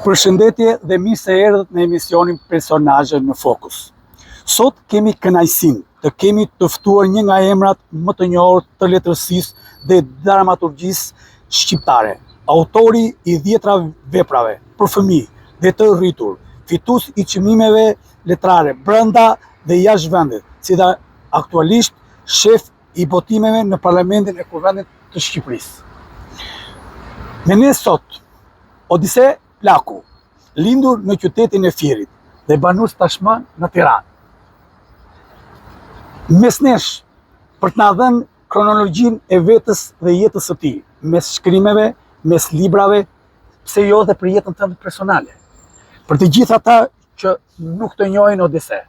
Përshëndetje dhe mirë se erdhët në emisionin Personazhe në Fokus. Sot kemi kënaqësinë të kemi të ftuar një nga emrat më të njohur të letërsisë dhe dramaturgjisë shqiptare, autori i dhjetra veprave për fëmijë dhe të rritur, fitues i çmimeve letrare brenda dhe jashtë vendit, si dhe aktualisht shef i botimeve në Parlamentin e Kuvendit të Shqipërisë. Me ne sot, Odise Plaku, lindur në qytetin e Fierit dhe banues tashmë në Tiranë. Mes nesh, për të na dhënë kronologjinë e vetes dhe jetës së tij, mes shkrimeve, mes librave, pse jo dhe për jetën tënde personale. Për të gjithë ata që nuk të njohin Odise,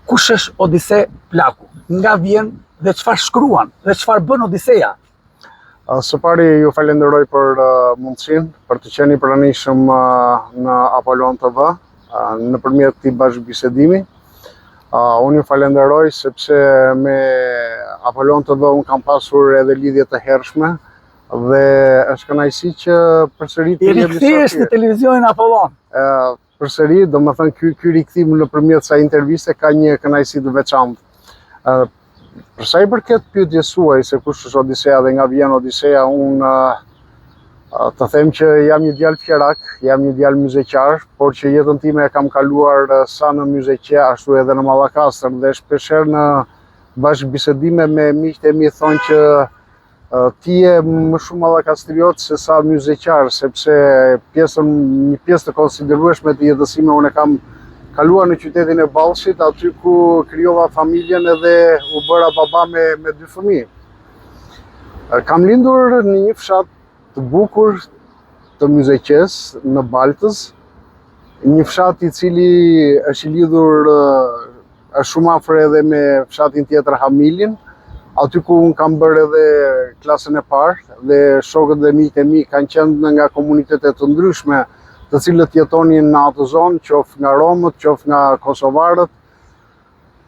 Kush është Odise Plaku? Nga vjen dhe çfarë shkruan dhe çfarë bën Odiseja? Së pari ju falenderoj për mundësinë për të qenë i pranishëm në Apollon TV nëpërmjet këtij bashkëbisedimi. Unë ju falenderoj sepse me Apollon TV unë kam pasur edhe lidhje të hershme dhe është kënaqësi që përsëri të jemi rikthehesh në televizionin Apollon. Përsëri, domethënë, ky, ky rikthim nëpërmjet kësaj interviste ka një kënaqësi të veçantë. Për sa i përket pyetjes suaj se kush është Odiseja dhe nga vjen Odiseja, unë të them që jam një djalë fierak, jam një djalë myzeqar, por që jetën time e kam kaluar sa në Myzeqe, ashtu edhe në Mallakastër dhe shpeshherë në bashkëbisedime me miqtë e mi thonë që Ti je më shumë mallakastriot se sa myzeqar, sepse pjesën, një pjesë të konsiderueshme të jetës sime unë e kam kaluar në qytetin e Ballshit, aty ku krijova familjen edhe u bëra baba me, me dy fëmijë. Kam lindur në një fshat të bukur të Myzeqesë në Baltëz, një fshat i cili është i lidhur është shumë afër edhe me fshatin tjetër Hamilin, aty ku unë kam bërë edhe klasën e parë dhe shokët dhe miqtë e mi kanë qenë nga komunitete të ndryshme, të cilët jetonin në atë zonë, qoftë nga romët, qoftë nga kosovarët.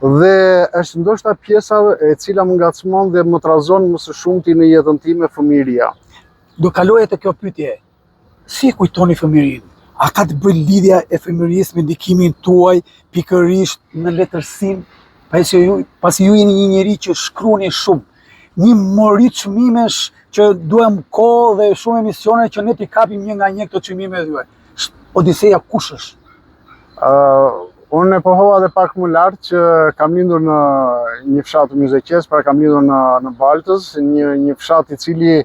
Dhe është ndoshta pjesa e cila më ngacmon dhe më trazon më së shumti në jetën time fëmijëria. Do kaloja te kjo pyetje, Si e kujtoni fëmijërinë? A ka të bëjë lidhja e fëmijërisë me ndikimin tuaj pikërisht në letërsinë? Pasi ju, pasi ju jeni një njeri që shkruani shumë, një mori çmimesh që duhen kohë dhe shumë emisione që ne t'i kapim një nga një këto çmime tuaja. Odiseja kush është? Uh, unë e pohova edhe pak më lart që kam lindur në një fshat të Myzeqesë, pra kam lindur në në Baltëz, një një fshat i cili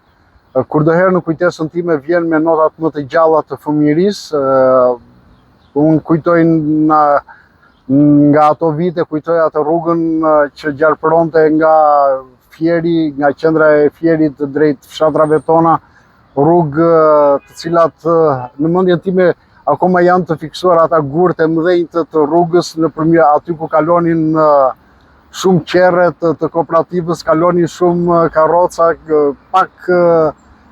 Kurdoherë në kujtesën time vjen me notat më të gjalla të fëmijërisë, unë kujtoj në, nga ato vite, kujtoj atë rrugën që gjarpëronte nga Fieri, nga qendra e Fierit drejt fshatrave tona, rrugë të cilat në mendjen time akoma janë të fiksuar ata gurët e mëdhenj të, të rrugës nëpërmjet aty ku kalonin shumë qerre të, të kooperativës, kalonin shumë karroca, pak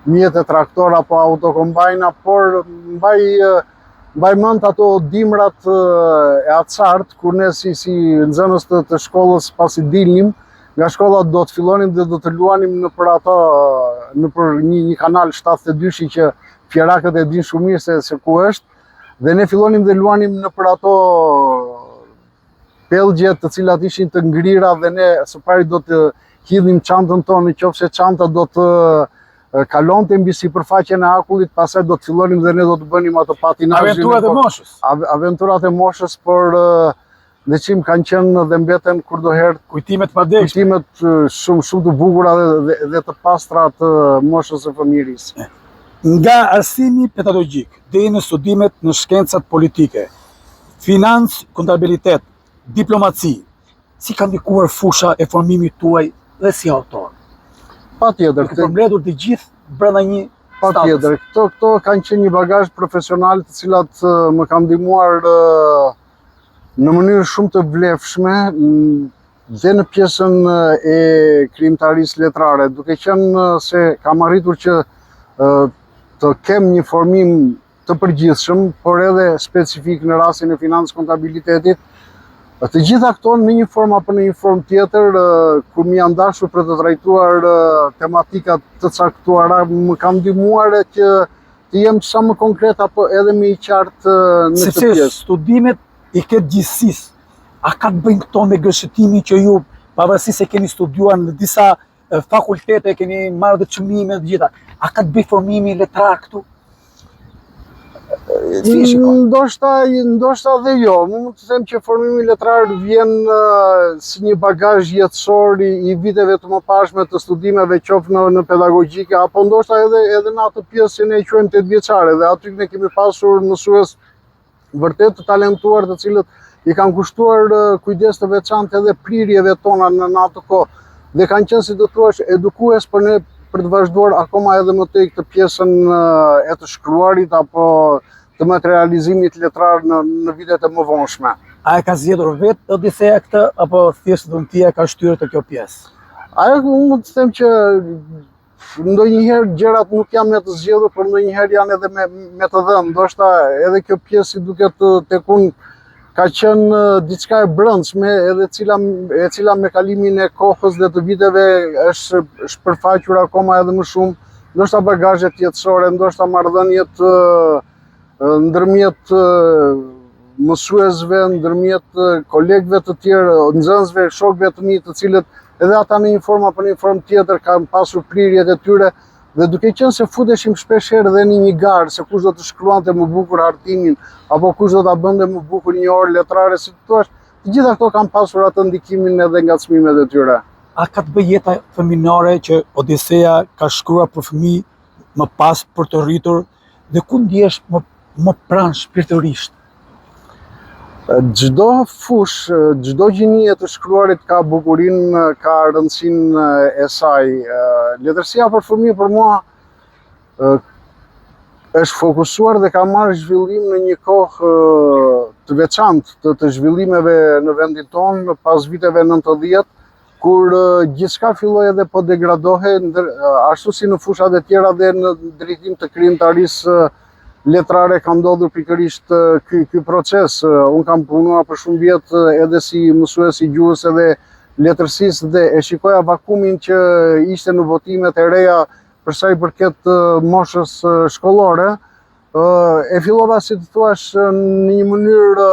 mjete traktor apo autokombajna, por mbaj mbaj mend ato dimrat e acartë kur ne si si nxënës të, të shkollës pasi dilnim nga shkolla do të fillonim dhe do të luanim nëpër ato nëpër një një kanal 72-shi që fierakët e dinë shumë mirë se se ku është dhe ne fillonim dhe luanim nëpër ato pellgje të cilat ishin të ngrira dhe ne së pari do të hidhnim çantën tonë, në qoftë se çanta do të kalonte mbi sipërfaqen e akullit, pastaj do të fillonim dhe ne do të bënim ato patinazhin. Aventurat e moshës. Aventurat e moshës, por në çim kanë qenë dhe mbeten kurdoherë kujtime të pavdekshme. Kujtimet shumë shumë të bukura dhe, dhe, dhe të pastra të moshës së fëmijërisë. Nga arsimi pedagogjik deri në studimet në shkencat politike, Financë, kontabilitet, diplomaci, si ka ndikuar fusha e formimit tuaj dhe si autor? Patjetër. Duke përmbledhur të gjithë brenda një Patjetër, këto, këto kanë qenë një bagazh profesional të cilat më kanë ndihmuar në mënyrë shumë të vlefshme dhe në pjesën e krijimtarisë letrare, duke qenë se kam arritur që të kem një formim të përgjithshëm, por edhe specifik në rastin e financës kontabilitetit. Të gjitha këto në një formë apo në një formë tjetër, kur më janë dashur për të trajtuar tematika të caktuara, më kanë ndihmuar që Të jem sa më konkret apo edhe më i qartë në këtë Sepse pjesë. studimet i ke të gjithësisë. A ka të bëjnë këto me gërshetimin që ju, pavarësisht se keni studiuar në disa fakultete, keni marrë dhe çmime të gjitha. A ka të bëjë formimi letrar këtu? Si e shikon? Ndoshta, ndoshta dhe jo. Mund të them që formimi letrar vjen si një bagazh jetësor i, i viteve të mëparshme të studimeve qoftë në, në pedagogjike apo ndoshta edhe edhe në atë pjesë që ne e quajmë tetëvjeçare dhe aty ne kemi pasur mësues vërtet të talentuar të cilët i kanë kushtuar kujdes të veçantë edhe prirjeve tona në, në atë kohë dhe kanë qenë si të thuash edukues për ne për të vazhduar akoma edhe më tej këtë pjesën e të shkruarit apo të materializimit letrar në, në vitet e mëvonshme. A e ka zgjedhur vetë Odisea këtë apo thjesht dhuntia e ka shtyrë te kjo pjesë? Ajo unë mund të them që Ndonjëherë gjërat nuk janë me të zgjedhur, por ndonjëherë janë edhe me, me të dhënë. Ndoshta edhe kjo pjesë si duket tek unë ka qenë diçka e brendshme edhe cila, e cila me kalimin e kohës dhe të viteve është shpërfaqur akoma edhe më shumë, ndoshta bagazhet jetësore, ndoshta marrëdhëniet ndërmjet mësuesve, ndërmjet kolegëve të tjerë, nxënësve, shokëve të mi, të cilët edhe ata në një formë apo në një formë tjetër kanë pasur prirjet e tyre dhe duke qenë se futeshim shpesh herë dhe në një garë se kush do të shkruante më bukur hartimin apo kush do ta bënte më bukur një orë letrare, si të thuash, të gjitha këto kanë pasur atë ndikimin edhe ngacmimet e tyre. A ka të bëjë jeta fëminore që Odisea ka shkruar për fëmijë më pas për të rritur dhe ku ndihesh më më pranë shpirtërisht? Çdo fushë, çdo gjini e të shkruarit ka bukurinë, ka rëndësinë e saj. Letërsia për fëmijë për mua është fokusuar dhe ka marrë zhvillim në një kohë të veçantë të, të zhvillimeve në vendin tonë pas viteve 90, kur gjithçka filloi edhe po degradohej, ashtu si në fushat e tjera dhe në drejtim të krijimtarisë letrare ka ndodhur pikërisht ky ky proces. Unë kam punuar për shumë vjet edhe si mësues i gjuhës edhe letërsisë dhe e shikoja vakumin që ishte në botimet e reja për sa i përket moshës shkollore. E fillova si të thuash në një mënyrë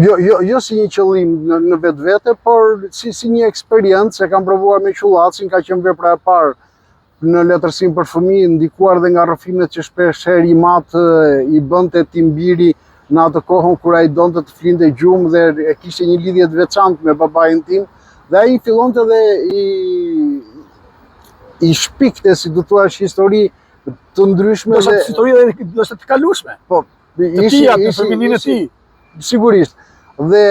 jo, jo, jo si një qëllim në, në vetvete, por si, si një eksperiencë, e kam provuar me Qullacin, ka qenë vepra e parë në letërsinë për fëmijë, ndikuar dhe nga rrëfimet që shpesh herë im atë i bënte tim biri në atë kohën kur ai donte të flinte gjumë dhe e kishte një lidhje të veçantë me babain tim dhe ai fillonte dhe i i shpikte si të thuash histori të ndryshme dhe histori dhe ndoshta të kalueshme. Po, Të tija, të fëmininë e tij. Sigurisht. Dhe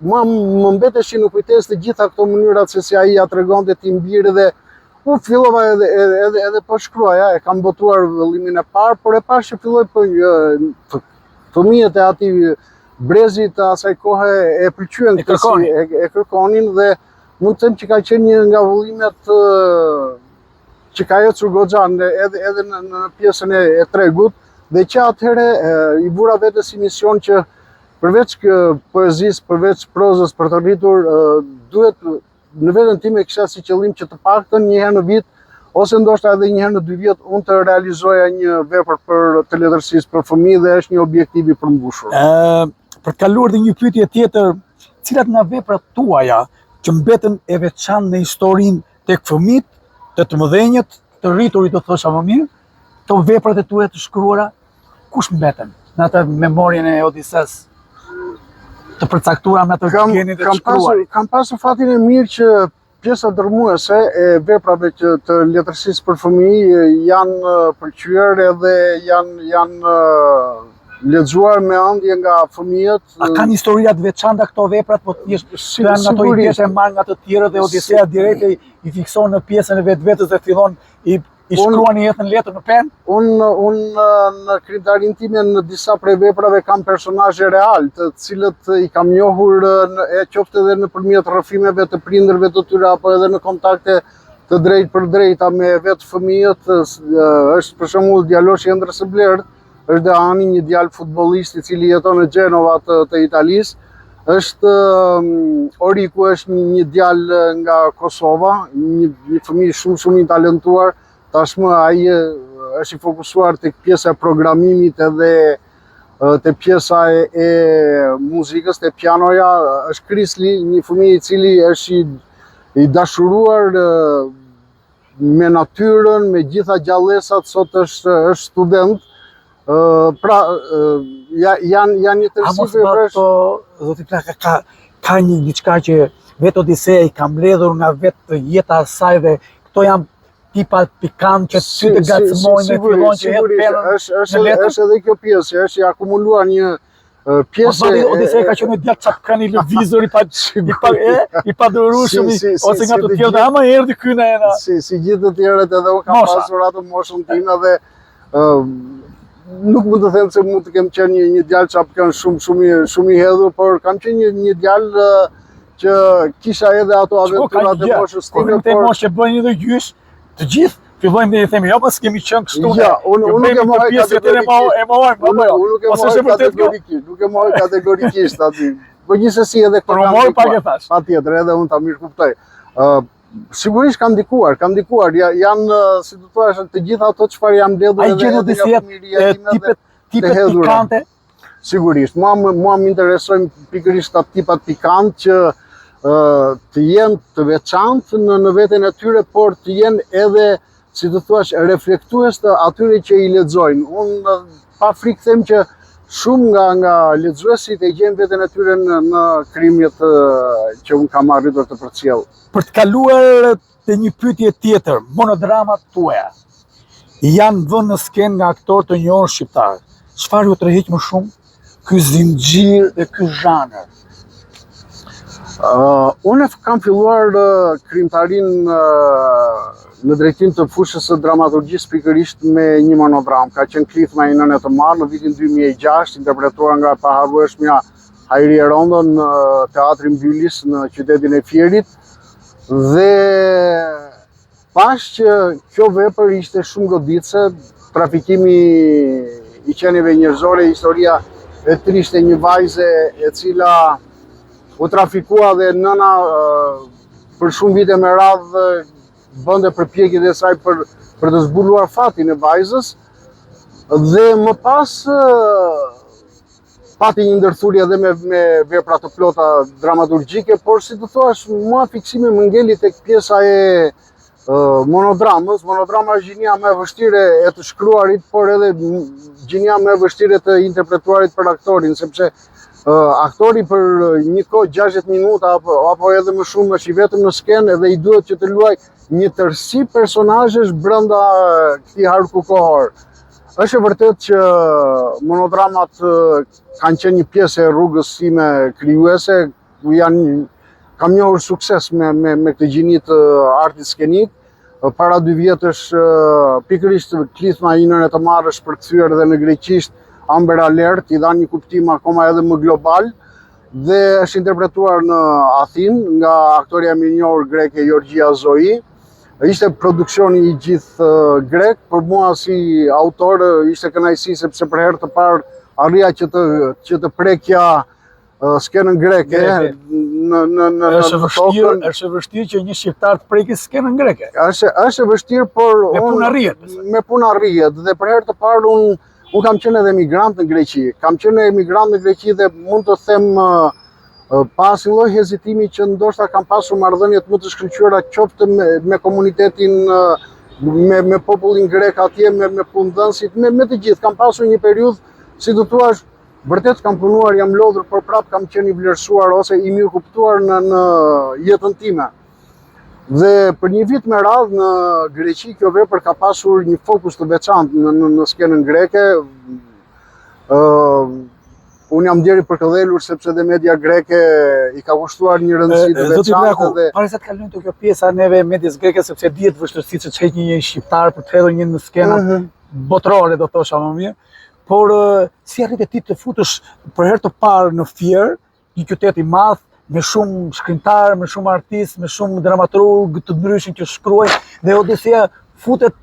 mua më mbeteshin në kujtesë të gjitha këto mënyrat se si ai ia tregonte tim biri dhe u fillova edhe edhe edhe, edhe po shkruaja, e kam botuar vëllimin e parë, por e pashë që filloi po fëmijët e atij brezi të asaj kohe e pëlqyen e kërkonin, e, e kërkonin dhe mund të them që ka qenë një nga vëllimet që ka ecur goxha në, edhe edhe në, në pjesën e, e tregut dhe që atëherë i vura vetes si mision që përveç poezisë, përveç prozës për të rritur, duhet në veten time kisha si qëllim që të paktën një herë në vit ose ndoshta edhe një herë në dy vjet unë të realizoja një vepër për të letërsisë për fëmijë dhe është një objektiv i përmbushur. Ë, për të kaluar te një pyetje tjetër, cilat nga veprat tuaja që mbeten e veçantë në historinë tek fëmijët, te të mëdhenjët, të rriturit do të thosha më mirë, këto veprat e tuaja të shkruara, kush mbeten në atë memorien e Odisesë të përcaktuara me atë genin të shkruarit? Kam pasur fatin e mirë që pjesa dërmuese e veprave që të letërsisë për fëmijë janë pëlqyer edhe janë janë lexuar me ëndje nga fëmijët. A kanë historia të veçanta këto veprat, po thjesht si, janë ato idetë e marrë nga të tjerët dhe Odisea direkt i, i fikson në pjesën e vetvetes dhe fillon i i shkruan i hedh në letër në penë? Unë un, në krijimtarinë time në disa prej veprave kam personazhe real, të cilët i kam njohur në, e qoftë edhe nëpërmjet rrëfimeve të prindërve të tyre apo edhe në kontakte të drejtpërdrejta me vetë fëmijët, është për shembull djaloshi i ëndrrës së blertë, është Deani, një djalë futbollist i cili jeton në Genova të, të Italisë. Është um, Oriku është një, një djalë nga Kosova, një, një fëmijë shumë shumë i talentuar. Tashmë ai është i fokusuar tek pjesa e programimit edhe te pjesa e, e muzikës, te pianoja, është Krisli, një fëmijë i cili është i, i dashuruar me natyrën, me gjitha gjallesat, sot është është student. Ë pra ja, janë janë një tërësi veprash. Po zoti Plaka ka ka një diçka që vetë Odisea i ka mbledhur nga vetë jeta e saj dhe këto janë tipa pikant që ty të ngacmojnë me fillon që hedh penën. Është është është edhe kjo pjesë që është i akumuluar një pjesë e Odisea ka qenë djalë çapkën i lëvizur i pa i pa e i padurueshëm si, si, ose nga të tjerët ama erdhi ky në era. Si si gjithë të tjerët edhe unë kam pasur atë moshën time dhe ë nuk mund të them se mund të kem qenë një një djalë çapkën shumë shumë i shumë i hedhur, por kam qenë një një djalë që kisha edhe ato aventurat e moshës time, por moshë që bëjnë edhe gjysh, të gjithë fillojmë ne i themi, jo, po s'kemi qenë kështu. Ja, unë unë nuk e mohoj kategorikisht. E mohoj, po jo. Unë nuk e mohoj kategorikisht, nuk e mohoj kategorikisht aty. Po gjithsesi edhe këto kanë ndikuar. Pak e thash. Patjetër, edhe unë ta mirëkuptoj. Ë sigurisht kanë ndikuar, kanë ndikuar, ja, janë si të thuash të gjitha ato çfarë janë mbledhur edhe nga fëmijëria ime tipet tipet pikante. Sigurisht, mua mua më interesojnë pikërisht ata tipat pikant që të jenë të veçantë në në veten e tyre, por të jenë edhe si të thuash reflektues të atyre që i lexojnë. Unë pa frikë them që shumë nga nga lexuesit e gjejnë veten e tyre në në krijimet që unë kam arritur të përcjell. Për të kaluar te një pyetje tjetër, monodramat tuaja janë vënë në skenë nga aktorë të njohur shqiptarë. Çfarë ju tërheq më shumë ky zinxhir dhe ky zhanër? Uh, unë kam filluar uh, krijimtarinë uh, në drejtim të fushës së dramaturgjisë pikërisht me një monodramë. Ka qenë Klithma e një nëne të marrë në vitin 2006, interpretuar nga e paharrueshmja Hajrie Rondo në Teatrin Bylis në qytetin e Fierit. Dhe pashë që kjo vepër ishte shumë goditëse, trafikimi i qenieve njerëzore, historia e trishtë e një vajze e cila u trafikua dhe nëna për shumë vite me radhë bënte përpjekjet e saj për për të zbuluar fatin e vajzës dhe më pas Pati një ndërthurje edhe me, me vepra të plota dramaturgjike, por si të thuash, mua fiksimi më ngeli tek pjesa e monodramës. Monodrama është gjinia më e vështirë e të shkruarit, por edhe gjinia më e vështirë e të interpretuarit për aktorin, sepse aktori për një kohë 60 minuta apo, apo edhe më shumë është i vetëm në skenë edhe i duhet që të luajë një tërësi personazhesh brenda këtij harku kohor. Është e vërtetë që monodramat kanë qenë një pjesë e rrugës sime krijuese, ku janë kam njohur sukses me me me këtë gjini të artit skenik. Para dy vjetësh pikërisht klithma e një nëne të marrë është përkthyer edhe në greqisht Amber Alert, i dha një kuptim akoma edhe më global dhe është interpretuar në Athinë nga aktorja e mirënjohur greke Jorgjia Zoi. Ishte produksioni i gjithë grek, për mua si autor ishte kënaqësi sepse për herë të parë arrija që të që të prekja skenën greke në në në është e vështirë, është e vështirë që një shqiptar të prekë skenën greke. Është është e vështirë, por me punë arrihet. Me punë arrihet dhe për herë të parë unë unë kam qenë edhe emigrant në Greqi. Kam qenë emigrant në Greqi dhe mund të them pa asnjë lloj hezitimi që ndoshta kam pasur marrëdhëniet më të shkëlqyera qoftë me, me komunitetin me me popullin grek atje, me me punëdhënësit, me me të gjithë. Kam pasur një periudhë, si të thuash, vërtet kam punuar, jam lodhur, por prapë kam qenë i vlerësuar ose i mirëkuptuar në në jetën time. Dhe për një vit me radhë në Greqi kjo vepër ka pasur një fokus të veçantë në në, në skenën greke. Ë Unë jam ndjerë i përkëdhelur sepse dhe media greke i ka kushtuar një rëndësi të veçantë dhe para se të kalojmë te kjo pjesa neve e medias greke sepse dihet vështirësitë që çet një një shqiptar për të hedhur një në skena mm -hmm. botërore do thosha më mirë. Por si arrite ti të futesh për herë të parë në Fier, një qytet i madh me shumë shkrimtarë, me shumë artistë, me shumë dramaturgë të ndryshëm që shkruajnë dhe Odisea futet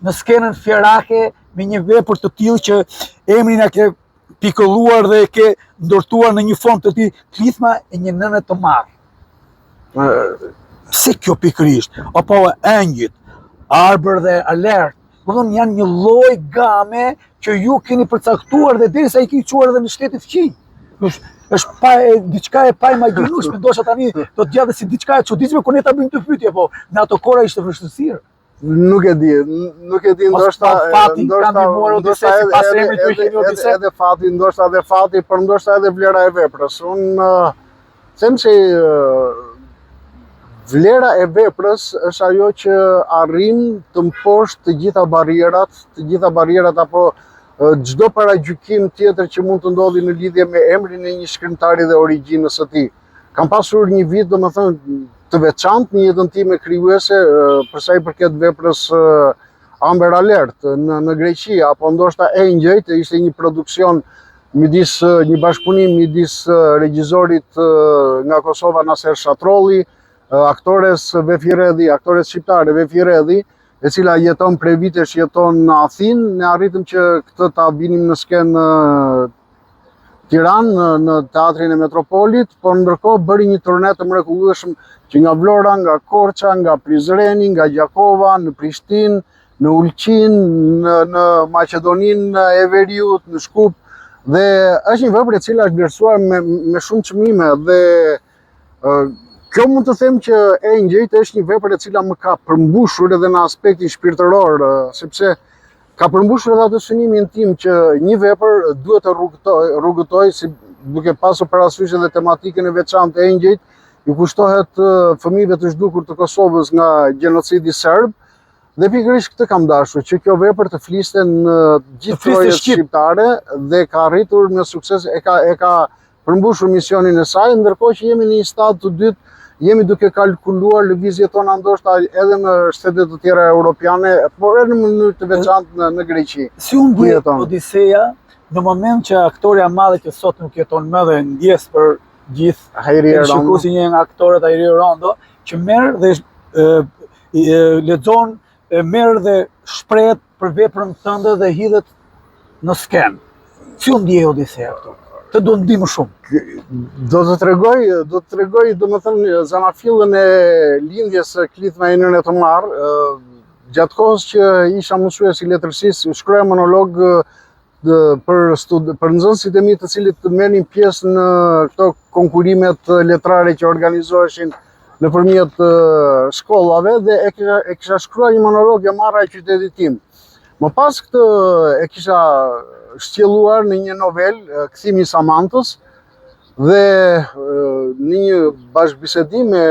në skenën fierake me një vepër të tillë që emrin e ke pikëlluar dhe e ke ndërtuar në një formë të tillë klithma e një nëne të marrë. Pse kjo pikërisht? Apo Engjëjt, Amber dhe Alert. Domethënë janë një lloj game që ju keni përcaktuar dhe derisa i keni çuar edhe në shtetet fqinj. Është është pa e, diçka e paimagjinueshme, ndoshta tani do të gjatë si diçka e çuditshme kur ne ta bëjmë këtë pyetje, po në ato kohëra ishte vështirë. Nuk e di, nuk e di, ndoshta fati ndoshta ndihmuar Odise sipas emrit ju keni Odise. Edhe fati, ndoshta edhe fati, por ndoshta edhe vlera e veprës. Unë them se vlera e veprës është ajo që arrin të mposhtë të gjitha barrierat, të gjitha barrierat apo çdo paragjykim tjetër që mund të ndodhi në lidhje me emrin e një shkrimtari dhe origjinës së tij. Kam pasur një vit, domethënë, të veçantë në jetën time krijuese për sa i përket veprës Amber Alert në në Greqi apo ndoshta Engjëjt, ishte një produksion midis një bashkëpunim midis regjisorit nga Kosova Naser Shatrolli, aktores Vefi Redhi, aktores shqiptare Vefi Redhi, e cila jeton prej vitesh jeton në Athinë, ne arritëm që këtë ta vinim në skenë Tiranë në, në teatrin e Metropolit, por ndërkohë bëri një turne të mrekullueshëm që nga Vlora, nga Korça, nga Prizreni, nga Gjakova, në Prishtinë, në Ulqin, në, në Maqedoninë e Veriut, në Shkup dhe është një vepër e cila është vlerësuar me me shumë çmime dhe kjo mund të them që Engjëjt është një vepër e cila më ka përmbushur edhe në aspektin shpirtëror, sepse Ka përmbushur edhe atë synimin tim që një vepër duhet të rrugëtojë, rrugëtojë si duke pasur parasysh edhe tematikën e veçantë të Engjëjt, i kushtohet fëmijëve të zhdukur të Kosovës nga gjenocidi serb, dhe pikërisht këtë kam dashur, që kjo vepër të fliste në gjithë trojet shqiptare dhe ka arritur me sukses, e ka, e ka përmbushur misionin e saj, ndërkohë që jemi në një stad të dytë, jemi duke kalkuluar lëvizjet tona ndoshta edhe në shtete të tjera europiane, por edhe në mënyrë të veçantë në, në Greqi. Si u ndje Odiseja në moment që aktorja e madhe që sot nuk jeton më dhe ndjesë për gjithë Hajrie Rondo. Si një nga aktorët Hajrie Rondo që merr dhe e, e, lexon e merr dhe shprehet për veprën tënde dhe hidhet në skenë. Si u ndje Odisea këtu? Të do të di më shumë. Do të tregoj, do të tregoj, domethënë, zanafillën e lindjes së Klithma e Nëne të Marrë, gjatë kohës që isha mësues i letërsisë, shkruaja monolog për stud për nxënësit e mi të cilët merrnin pjesë në këto konkurimet letrare që organizoheshin nëpërmjet shkollave dhe e kisha e kisha shkruar një monolog e marra e qytetit tim. Më pas këtë e kisha shtjelluar në një novelë Kthimi i Samantës dhe në një bashkëbisedim me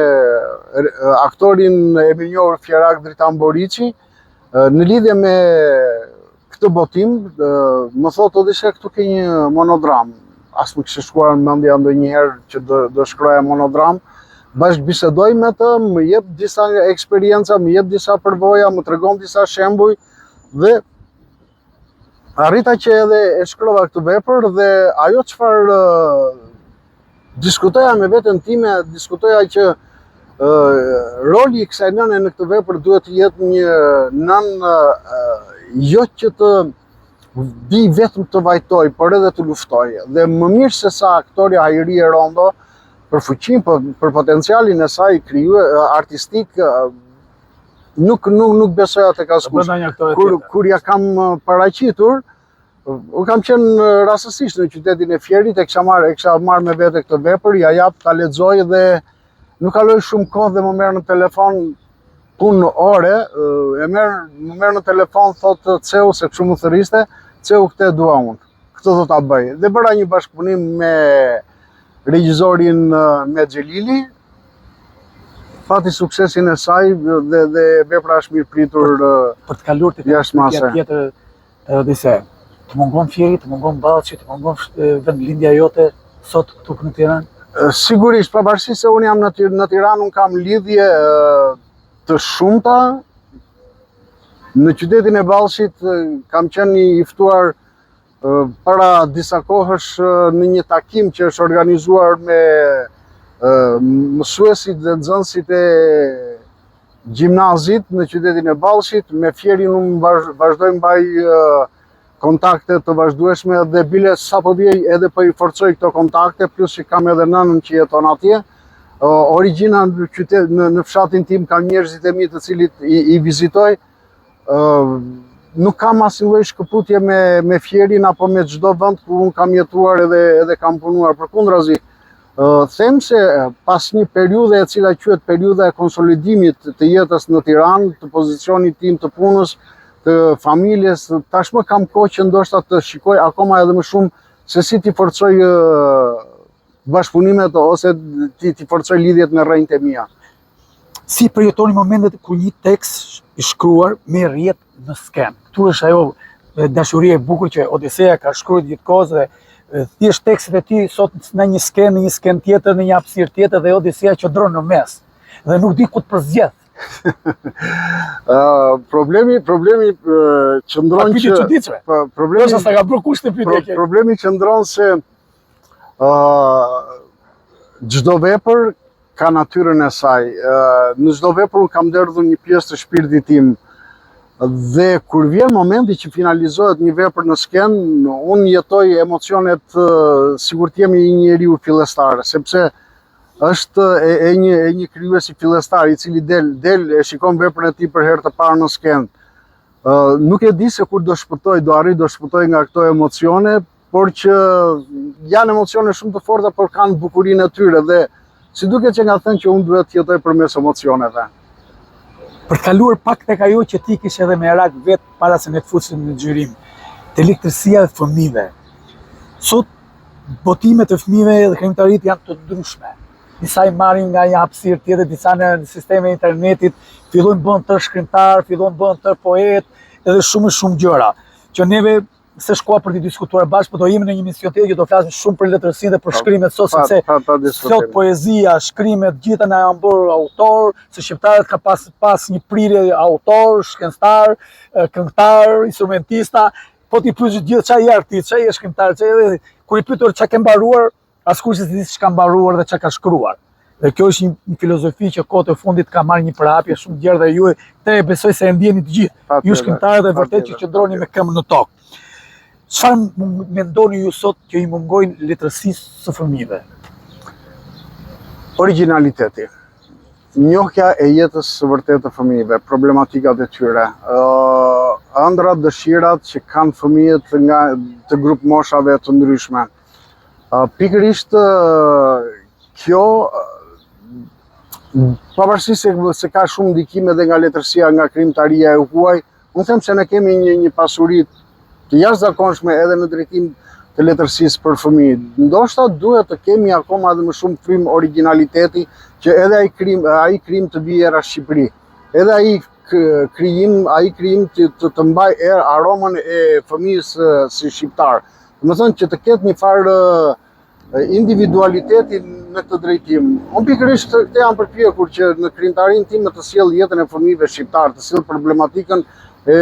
aktorin e mirënjohur fierak Dritan Boriçi, Në lidhje me këtë botim, më thotë Odise këtu ke një monodramë. As më kishte shkuar në mendja ndonjëherë që do, do shkruaja monodramë. Bashkëbisedoj me të, më jep disa eksperienca, më jep disa përvoja, më tregon disa shembuj dhe arrita që edhe e shkrova këtë vepër dhe ajo çfarë diskutoja me veten time, diskutoja që roli i kësaj nëne në këtë vepër duhet të jetë një nënë jo që të di vetëm të vajtojë, por edhe të luftojë. Dhe më mirë se sa aktorja Hajrie Rondo, për fuqinë, për, për potencialin e saj kriju artistik, nuk nuk nuk besoja tek askush. Kur kur ia kam paraqitur, Unë kam qenë rastësisht në qytetin e Fierit, e kisha marrë, e kisha marrë me vete këtë vepër, ia jap ta lexoj dhe nuk kaloi shumë kohë dhe më merr në telefon punë ore, e merr më merr në telefon thotë Ceu se kështu më thërriste, Ceu këtë e dua unë. Këtë do ta bëj. Dhe bëra një bashkëpunim me regjisorin Met Xhelili, pati suksesin e saj dhe dhe vepra është mirëpritur për, për të kaluar te jashtë tjetër Edhe se, të mungon Fieri, të mungon Ballshi, të mungon vendlindja jote sot këtu në Tiranë? Sigurisht, pavarësisht se unë jam në, në Tiranë, unë kam lidhje të shumta. Në qytetin e Ballshit kam qenë i ftuar para disa kohësh në një takim që është organizuar me mësuesit dhe nxënësit e gjimnazit në qytetin e Ballshit, me Fierin unë vazhdoj mbaj kontakte të vazhdueshme dhe bile sapo vij edhe po i forcoj këto kontakte, plus që kam edhe nënën që jeton atje. Origjina në qytet në, në fshatin tim kam njerëzit e mi të cilët i, i vizitoj. Nuk kam asnjë lloj shkëputje me me Fierin apo me çdo vend ku unë kam jetuar edhe edhe kam punuar. Përkundrazi, them se pas një periudhe e cila quhet periudha e konsolidimit të jetës në Tiranë, të pozicionit tim të punës, të familjes, tashmë kam kohë që ndoshta të shikoj akoma edhe më shumë se si t'i forcoj bashkëpunimet ose t'i t'i forcoj lidhjet me rrënjët e mia. Si përjetoni momentet kur një tekst i shkruar merr jetë në skenë? Këtu është ajo dashuria e bukur që Odisea ka shkruar gjithë kohës dhe thjesht tekstet e tij sot në një skenë, në një skenë tjetër, në një hapësirë tjetër dhe Odisea qëndron në mes dhe nuk di ku të përzgjedh. uh, problemi problemi uh, qëndron që çuditshme. Po, problemi s'ta ka bërë kush këtë pyetje. Pro, problemi qëndron se ë uh, çdo vepër ka natyrën e saj. Në çdo vepër unë kam derdhur një pjesë të shpirtit tim. Dhe kur vjen momenti që finalizohet një vepër në skenë, unë jetoj emocionet sikur të jem i një njeriu fillestar, sepse është e, e një e një krijuesi fillestar i cili del del e shikon veprën e tij për herë të parë në skenë. Nuk e di se kur do shpëtoj, do arrij do shpëtoj nga këto emocione, por që janë emocione shumë të forta, por kanë bukurinë e tyre dhe si duket që ka thënë që unë duhet të jetoj përmes emocioneve. Për të kaluar pak tek ajo që ti kishe edhe merak vetë para se ne të fusim në xhirim, te letërsia e fëmijëve. Sot botimet e fëmijëve dhe krijimtaritë janë të ndryshme. Disa i marrin nga një hapësirë tjetër, disa në sisteme internetit, fillojnë bëhen tërë shkrimtar, fillojnë bëhen tërë poet, edhe shumë e shumë gjëra që neve s'është koha për të diskutuar bashkë, por do jemi në një emision tjetër që do flasim shumë për letërsinë dhe për shkrimet sot sepse pa, pa, pa sot poezia, shkrimet gjitha na janë bërë autor, se shqiptarët ka pas pas një prirje autor, shkencëtar, këngëtar, instrumentista, po t'i pyesësh gjithë ça je artist, ça je shkrimtar, ça je kur i pyetur ça ke mbaruar, Askush s'e di çka mbaruar dhe çka ka shkruar. Dhe kjo është një, një filozofi që kohët e fundit ka marrë një përhapje shumë të gjerë dhe ju këtë e besoj se e ndjeni të gjithë. Ju shkrimtarët e vërtetë që qëndroni me këmbë në tokë. Çfarë mendoni ju sot që i mungojnë letërsisë së fëmijëve? Originaliteti. Njohja e jetës së vërtetë të fëmijëve, problematikat e tyre, ëndrrat, dëshirat që kanë fëmijët nga të grupmoshave të ndryshme. Pikërisht kjo pavarësisht se, se ka shumë ndikim edhe nga letërsia, nga krijimtaria e huaj, unë them se ne kemi një një pasuri të jashtëzakonshme edhe në drejtim të letërsisë për fëmijë. Ndoshta duhet të kemi akoma edhe më shumë frymë originaliteti që edhe ai krijim, ai krijim të vijë era Shqipëri. Edhe ai krijim, ai krijim të, të, të mbajë erë aromën e fëmijës si shqiptar. Domethënë që të ketë një farë individualiteti në këtë drejtim. Unë pikërisht këtë jam përpjekur që në krijimtarinë time të sjell jetën e fëmijëve shqiptar, të sjell problematikën e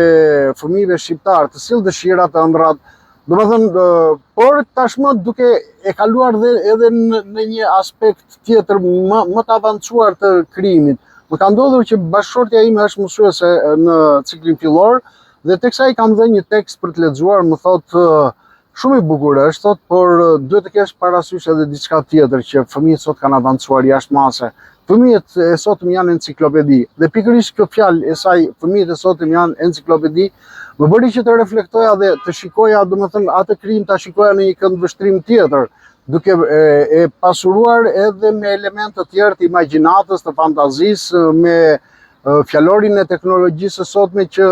fëmijëve shqiptar, të sjell dëshirat, ëndrrat. Domethënë, por tashmë duke e kaluar dhe edhe në, në një aspekt tjetër më, më të avancuar të krijimit. Më ka ndodhur që bashkëshortja ime është mësuese në ciklin fillor, Dhe teksa i kam dhënë një tekst për të lexuar, më thotë shumë i bukur është, thotë, por duhet të kesh parasysh edhe diçka tjetër që fëmijët sot kanë avancuar jashtë mase. Fëmijët e sotëm janë enciklopedi. Dhe pikërisht kjo fjalë e saj, fëmijët e sotëm janë enciklopedi, më bëri që të reflektoja dhe të shikoja, domethënë, atë krijim ta shikoja në një këndvështrim tjetër, duke e, e pasuruar edhe me elementë të tjerë të imagjinatës, të fantazisë, me fjalorin e teknologjisë së sotme që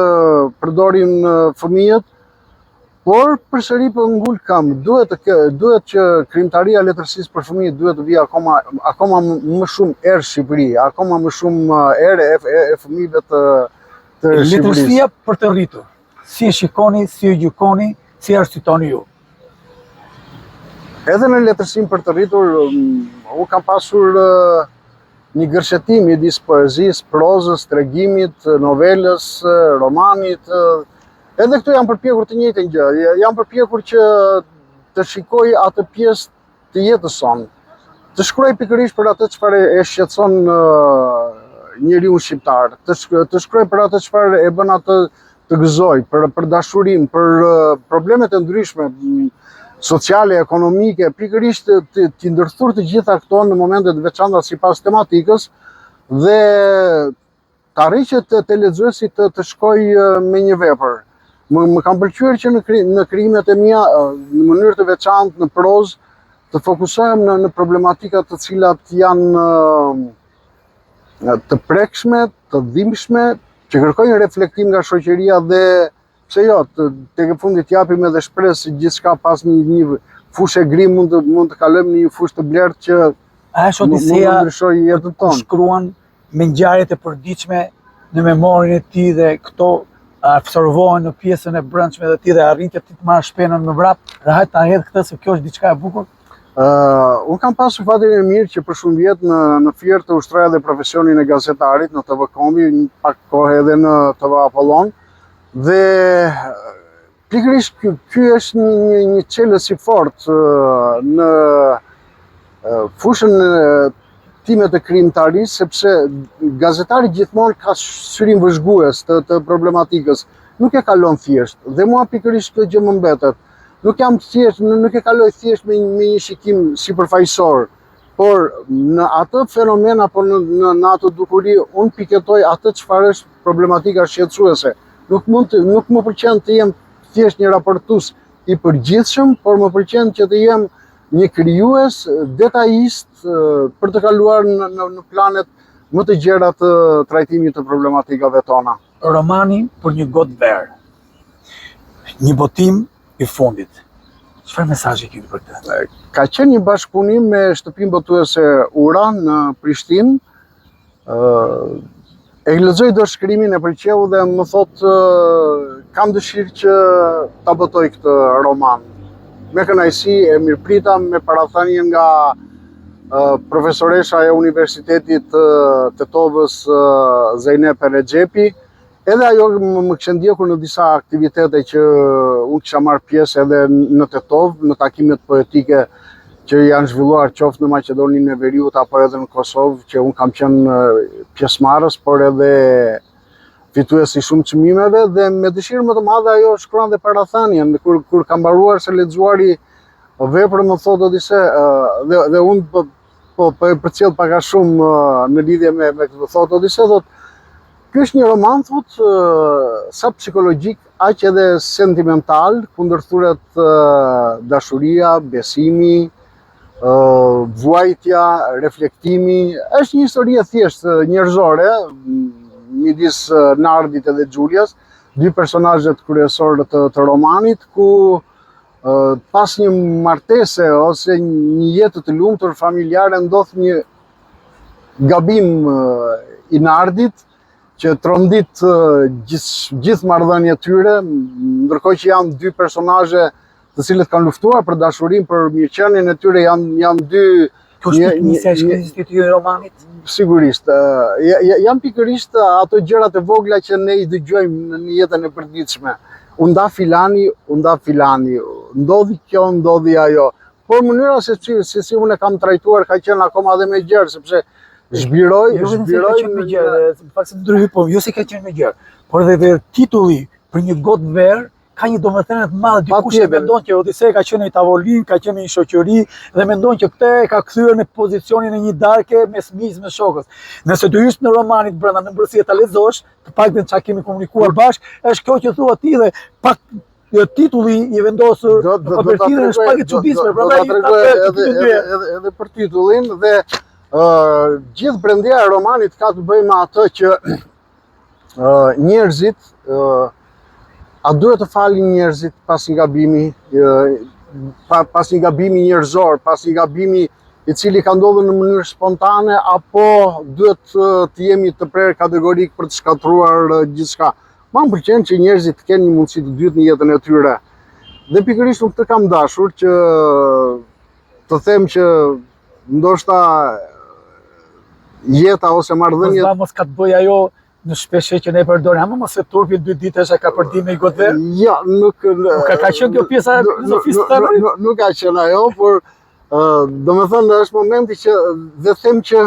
përdorin fëmijët, por përsëri po ngul këmbë, duhet të duhet që krijimtaria e letërsisë për fëmijë duhet të vijë akoma akoma më shumë erë Shqipëri, akoma më shumë erë e, e, e fëmijëve të të Shqipërisë. Letërsia për të rritur. Si e shikoni, si e gjykoni, si e arsyetoni ju? Edhe në letërsinë për të rritur, unë kam pasur Një gërshetim midis poezisë, prozës, tregimit, novelës, romanit. Edhe këtu jam përpjekur të njëjtën gjë. Jam përpjekur që të shikoj atë pjesë të jetës sonë. Të shkruaj pikërisht për atë çfarë e shqetëson njeriun shqiptar, të të shkruaj për atë çfarë e bën atë të gëzojë, për për dashurinë, për problemet e ndryshme sociale, ekonomike, pikërisht t'i ndërthur të gjitha këto në momente të veçanta sipas tematikës dhe të arrij që te, te lexuesi të, të shkoj me një vepër. Më, më kanë pëlqyer që në, kri, në krijimet e mia në mënyrë të veçantë në prozë të fokusohem në në problematika të cilat janë të prekshme, të dhimbshme, që kërkojnë reflektim nga shoqëria dhe pse jo, të, tek e fundit japim edhe shpresë se gjithçka pas një një fushë gri mund të mund të kalojmë në një fushë të blertë që A është Odisea mund të ndryshojë jetën tonë. Shkruan me ngjarjet e përditshme në memorien e tij dhe këto absorbohen në pjesën e brendshme të tij dhe arrin që ti të marrësh penën me vrap, dhe hajt ta hedh këtë se kjo është diçka e bukur. Uh, unë kam pasur fatin e mirë që për shumë vjet në në Fier të ushtroja edhe profesionin e gazetarit në TV Kombi, një pak kohë edhe në TV Apollon dhe pikërisht ky ky është një një, një çelës i fortë në fushën time të krijimtarisë sepse gazetari gjithmonë ka syrin vëzhgues të të problematikës, nuk e kalon thjesht dhe mua pikërisht kjo gjë më mbetet. Nuk jam thjesht, nuk e kaloj thjesht me, me një shikim sipërfaqësor, por në atë fenomen apo në, në, në atë dukuri, unë piketoj atë çfarë është problematika shqetësuese. Nuk mund të, nuk më pëlqen të jem thjesht një raportues i përgjithshëm, por më pëlqen që të jem një krijues detajist për të kaluar në, në, në planet më të gjera të trajtimit të problematikave tona. Romani për një gotë verë. Një botim i fundit. Çfarë mesazhi kemi për këtë? Ka qenë një bashkëpunim me shtëpinë botuese Ura në Prishtinë. Ë e lexoi dorëshkrimin e pëlqeu dhe më thotë kam dëshirë që ta botoj këtë roman. Me kënaqësi e mirëprita me parathënie nga profesoresha e Universitetit të Tetovës Zejnep Rexhepi, edhe ajo më kishte ndjekur në disa aktivitete që unë kisha marrë pjesë edhe në Tetovë, në takimet poetike që janë zhvilluar qoftë në Maqedoninë e Veriut apo edhe në Kosovë, që unë kam qenë pjesëmarrës, por edhe fitues i shumë çmimeve dhe me dëshirë më të madhe ajo shkruan dhe parathënien kur kur ka mbaruar së lexuari veprën më thotë Odise dhe dhe unë po po po e përcjell pak a shumë në lidhje me me këtë thotë Odise thotë ky është një roman thotë sa psikologjik aq edhe sentimental ku ndërthuret dashuria, besimi, vuajtja, reflektimi, është një histori e thjeshtë njerëzore midis Nardit edhe Xhulias, dy personazhet kryesorë të, të romanit ku pas një martese ose një jetë të lumtur familjare ndodh një gabim i Nardit që trondit gjithë gjithë marrëdhënien e tyre, ndërkohë që janë dy personazhe të cilët kanë luftuar për dashurinë, për mirëqenien e tyre, janë janë dy Kjo është pikënisja e shkrimit të këtij romanit? Sigurisht, janë pikërisht ato gjërat e vogla që ne i dëgjojmë në jetën e përditshme. U nda filani, u nda filani, ndodhi kjo, ndodhi ajo. Por mënyra se si, se si unë e kam trajtuar ka qenë akoma edhe më gjerë, sepse zhbiroj, jo, zhbiroj ka qenë më gjerë, në fakt se ndryhy, po jo se ka qenë më gjerë, por edhe dhe titulli për një gotë verë ka një domethënie të madhe, dikush e mendon që Odisea ka qenë në tavolinë, ka qenë në një shoqëri dhe mendon që këtë e ka kthyer në pozicionin e një darke mes miqve me shokët. Nëse do hysh në romanit brenda në brendësi e ta lexosh, të paktën çka kemi komunikuar bashkë, është kjo që thua ti dhe pak jo titulli i vendosur do do do ta është pak i çuditshëm, prandaj do ta tregoj edhe edhe edhe edhe për titullin dhe ë uh, gjithë brendia e romanit ka të bëjë me atë që uh, njerëzit uh, a duhet të falin njerëzit pas një gabimi, uh, pa, pas një gabimi njerëzor, pas një gabimi i cili ka ndodhur në mënyrë spontane apo duhet të jemi të prerë kategorik për të shkatërruar gjithçka. Mua më pëlqen që njerëzit të kenë një mundësi të dytë në jetën e tyre. Dhe pikërisht unë këtë kam dashur që të them që ndoshta jeta ose marrëdhëniet mos, mos ka të bëjë ajo në shpesh që ne përdorim, ama mos e turpi dy ditë është ka përdi me gotë verë? Jo, nuk nuk ka ka qenë kjo pjesa e filozofisë së tëmrit? Nuk, nuk ka qenë ajo, por domethënë është momenti që dhe them që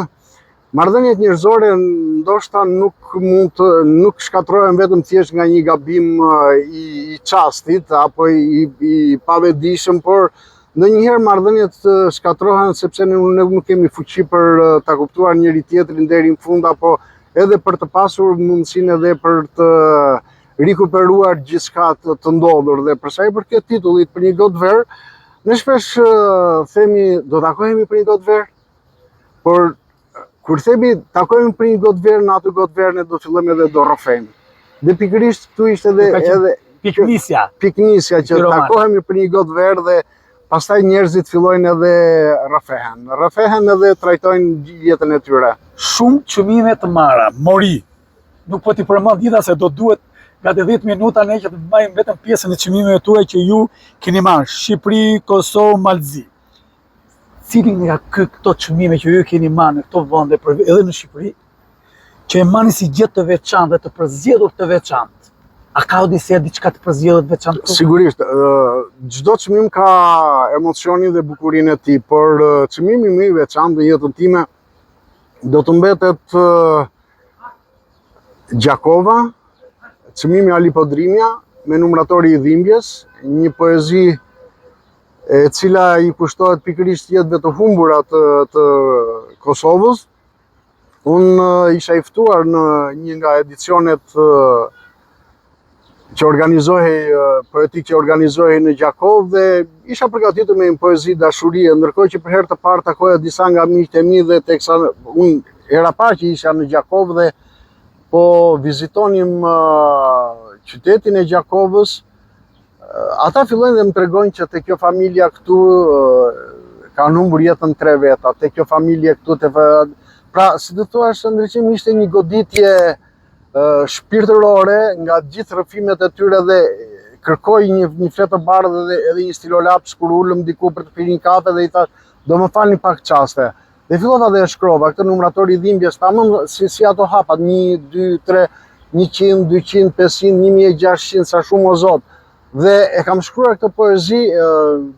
Marrëdhëniet njerëzore ndoshta nuk mund të nuk shkatërrohen vetëm thjesht nga një gabim i, i çastit apo i, i pavetëdijshëm, por ndonjëherë marrëdhëniet shkatërrohen sepse ne nuk kemi fuqi për ta kuptuar njëri tjetrin deri në fund apo edhe për të pasur mundësinë edhe për të rikuperuar gjithçka të, të ndodhur dhe për sa i përket titullit për një gotë verë, ne shpesh themi do takohemi për një gotë verë, por kur themi takohemi për një gotë verë, në atë gotë verë ne do fillojmë edhe do rrëfejmë. Dhe pikërisht këtu ishte edhe edhe pikënisja. Pikënisja që takohemi për një gotë verë dhe pastaj njerëzit fillojnë edhe rrëfehen. Rrëfehen edhe trajtojnë jetën e tyre. Shumë çmime të marra, mori. Nuk po t'i përmend gjitha se do duhet gati 10 minuta ne që të mbajmë vetëm pjesën e çmimeve tuaja që ju keni marrë. Shqipëri, Kosovë, Mal të Zi. Cili nga këto çmime që ju keni marrë në këto vende, për, edhe në Shqipëri, që e mbani si gjë të veçantë dhe të përzgjedhur të veçantë. A ka Odisea diçka të përzgjedhur të veçantë? Sigurisht, çdo çmim ka emocionin dhe bukurinë e tij, por çmimi më i veçantë në jetën time do të mbetet Gjakova, çmimi Ali Podrimja me numratori i dhimbjes, një poezi e cila i kushtohet pikërisht jetëve të humbura të, të Kosovës, Unë isha i ftuar në një nga edicionet që organizohej, poetik që organizohej në Gjakovë dhe isha përgatitur me një poezi dashurie, ndërkohë që për herë të parë takoja disa nga miqtë e mi dhe teksa unë hera parë që isha në Gjakovë dhe po vizitonim qytetin e Gjakovës, Ata fillojnë dhe më tregojnë që te kjo familja këtu kanë humbur jetën tre veta, te kjo familje këtu te pra si të thuash Ndriçim ishte një goditje shpirtërore nga gjithë rrëfimet e tyre dhe kërkoj një një fletë të bardhë dhe edhe një stilolaps kur u ulëm diku për të pirë një kafe dhe i thashë do më falni pak çaste. Dhe fillova dhe e shkrova këtë numrator i dhimbjes, tamam si, si ato hapat, 1, 2, 3, 100, 200, 500, 1600, sa shumë o zot. Dhe e kam shkruar këtë poezi,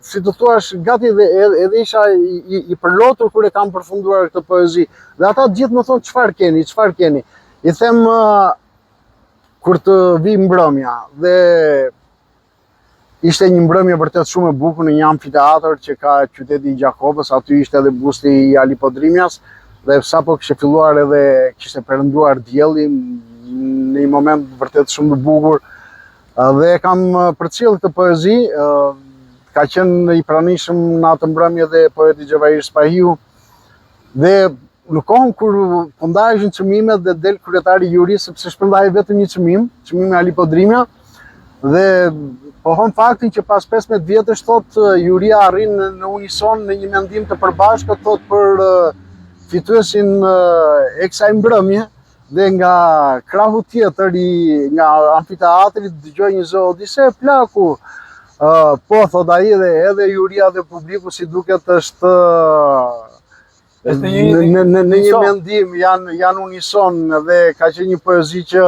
si të thuash, gati dhe edhe, edhe isha i, i, i përlotur kur e kam përfunduar këtë poezi. Dhe ata të gjithë më thonë, çfarë keni, çfarë keni. I them, kur të vijë mbrëmja, dhe Ishte një mbrëmje vërtet shumë e bukur në një amfiteatër që ka qyteti i Gjakovës, aty ishte edhe busti i Ali Podrimjas dhe sapo kishte filluar edhe kishte perënduar dielli në një moment vërtet shumë të bukur dhe e kam përcjellë këtë poezi, ka qenë i pranishëm në atë mbrëmje dhe poeti Xhevahir Spahiu dhe në kohën kur po ndaheshin çmimet dhe del kryetari i jurisë sepse shpërndahej vetëm një çmim, çmimi Ali Podrimja dhe pohon faktin që pas 15 vjetësh thotë juria arrin në unison në një mendim të përbashkët thotë për fituesin e kësaj mbrëmje dhe nga krahu tjetër i nga amfiteatri dëgjoj një zë Odise plaku uh, po thotë ai dhe edhe juria dhe publiku si duket është Është në një në në, në një mendim janë janë unison dhe ka qenë një poezi që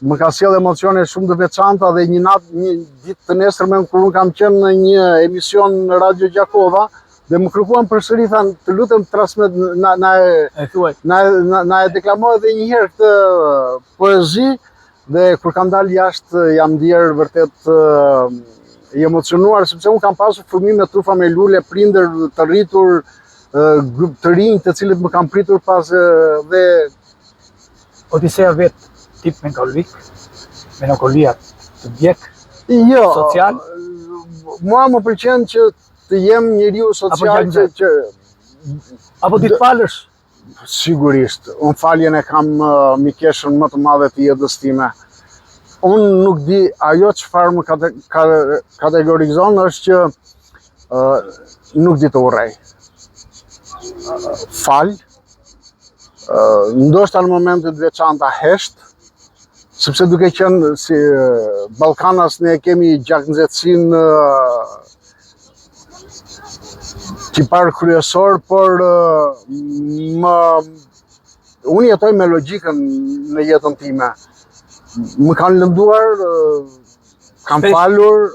më ka sjellë emocione shumë të veçanta dhe një natë një ditë të nesërme kur unë kam qenë në një emision në Radio Gjakova dhe më kërkuan përsëri thanë të lutem transmet na na e e thuaj na na, na e deklamo edhe një herë këtë poezi Dhe kur kam dalë jashtë jam ndier vërtet i emocionuar sepse unë kam pasur fëmijë me tufa me lule, prindër të rritur, grup të rinj të cilët më kanë pritur pas dhe Odisea vetë tip melankolik, melankolia të ndjek, jo, social? Mua më pëlqen që të jem njeriu social që, që Apo di të falësh? Sigurisht, unë faljen e kam mikeshën më të madhe të jetës time. Unë nuk di, ajo çfarë më kate, kategorizon është që uh, nuk di të urrej. Fal, uh, ndoshta në momente të veçanta hesht, sepse duke qenë si Ballkanas ne kemi gjaknxehtësinë tipar kryesor, por më unë jetoj me logjikën në jetën time. Më kanë lënduar, kam falur,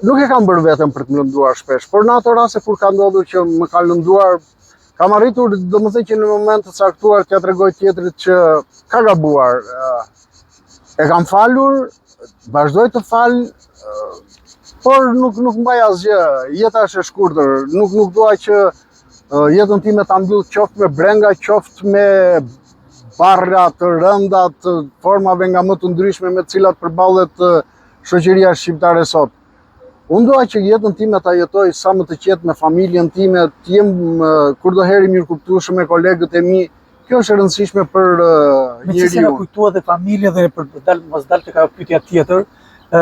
nuk e kam bërë vetëm për të më lënduar shpesh, por në ato raste kur ka ndodhur që më kanë lënduar, kam arritur, domethënë që në moment të caktuar t'ia tregoj tjetrit që ka gabuar. E kam falur, vazhdoj të fal, por nuk nuk mbaj asgjë. Jeta është e shkurtër, nuk nuk dua që jetën time ta mbyll qoftë me brenga, qoftë me barra të rënda të formave nga më të ndryshme me të cilat përballet shoqëria shqiptare sot. Unë dua që jetën time ta jetoj sa më të qetë me familjen time, të jem kurdoherë i mirëkuptueshëm me kolegët e mi. Kjo është e rëndësishme për njeriun. Meqenëse na kujtua dhe familjen dhe për të dal mos dal tek ajo pyetja tjetër, ë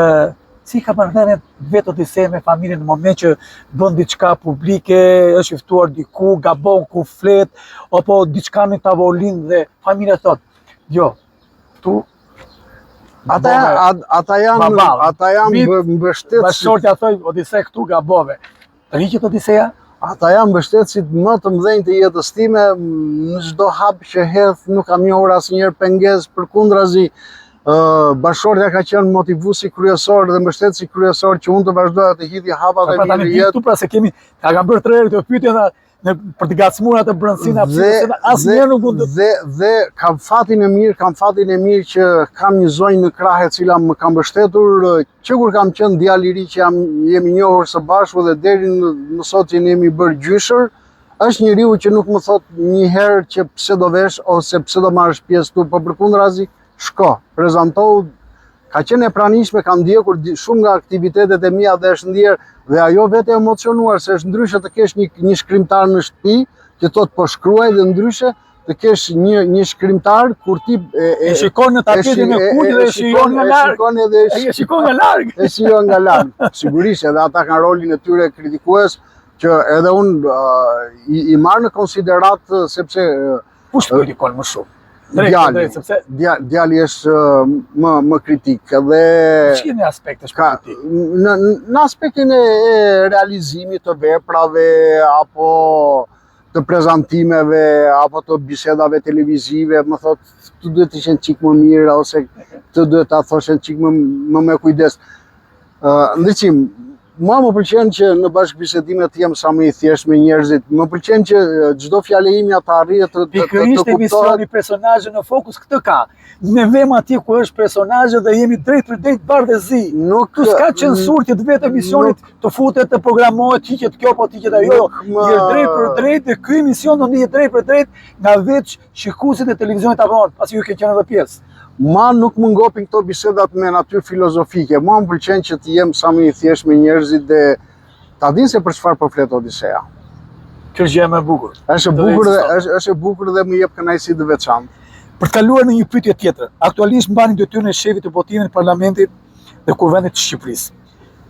si ka marrëdhënie vetë Odisea me familjen në moment që bën diçka publike, është i ftuar diku, gabon ku flet apo diçka në tavolinë dhe familja thotë, "Jo, këtu Ata ata janë ata janë mbështetësit. Bashkëshortja thotë Odise këtu gabove. Tërhiqet Odisea? Ata janë mbështetësit më të mëdhenj të jetës time, në çdo hap që hedh nuk kam njohur asnjëherë pengesë, përkundrazi bashkëshortja ka qenë motivuesi kryesor dhe mbështetësi kryesor që unë të vazhdoja të hidhja hapat e mi në jetë. Këtu pra se kemi, ta kam bërë tre herë këtë pyetje dhe në për të ngacmuar atë brendësinë hapësirën asnjëherë nuk mund të dhe dhe kam fatin e mirë, kam fatin e mirë që kam një zonjë në krah e cila më ka mbështetur që kur kam qenë djalë i ri që jam jemi njohur së bashku dhe deri në, në sot që ne jemi bërë gjyshër, është njeriu që nuk më thotë një herë që pse do vesh ose pse do marrësh pjesë këtu, po përkundrazi shko, prezantohu ka qenë e pranishme, ka ndjekur shumë nga aktivitetet e mia dhe është ndier dhe ajo vetë e emocionuar se është ndryshe të kesh një një shkrimtar në shtëpi që thotë po shkruaj dhe ndryshe të kesh një një shkrimtar kur ti e e, e shikon në tapetin e kuq dhe e shikon nga larg. Shikon edhe e shikon nga larg. E shikon nga larg. Sigurisht edhe ata kanë rolin e tyre kritikues që edhe unë i, i marr në konsideratë sepse Kush të kritikon më shumë? Drejt, drejt, sepse djali, djali është më më kritik dhe Në çfarë aspekt është ka, kritik? Në në aspektin e, e realizimit të veprave apo të prezantimeve apo të bisedave televizive, më thotë këtu duhet të ishe çik më mirë ose këtë duhet ta thoshe çik më më me kujdes. Ë, uh, ndriçim, Mua më pëlqen që në bashkëbisedime të jem sa më i thjeshtë me njerëzit. Më pëlqen që çdo fjalë e imja të arrijë të të, të, të kuptohet. Emisioni personazhe në fokus këtë ka. Ne vemi atje ku është personazhi dhe jemi drejtpërdrejt bardh e zi. Nuk Këtu s'ka censurë që të vetë emisionit të futet të programohet, të hiqet kjo po të hiqet ajo. Më... Je drejtpërdrejt dhe ky emision do ndiqet drejtpërdrejt nga veç shikuesit e televizionit Avalon, pasi ju keni qenë edhe pjesë. Mua nuk më ngopin këto bisedat me natyrë filozofike. Mua më pëlqen që të jem sa më i thjeshtë me njerëzit dhe ta dinë se për çfarë po flet Odisea. Kjo është gjëja më e bukur. Është e bukur dhe është është e bukur dhe më jep kënaqësi të veçantë. Për të kaluar në një pyetje tjetër, aktualisht mbani detyrën e shefit të botimit në Parlamentit dhe Kuvendit të Shqipërisë.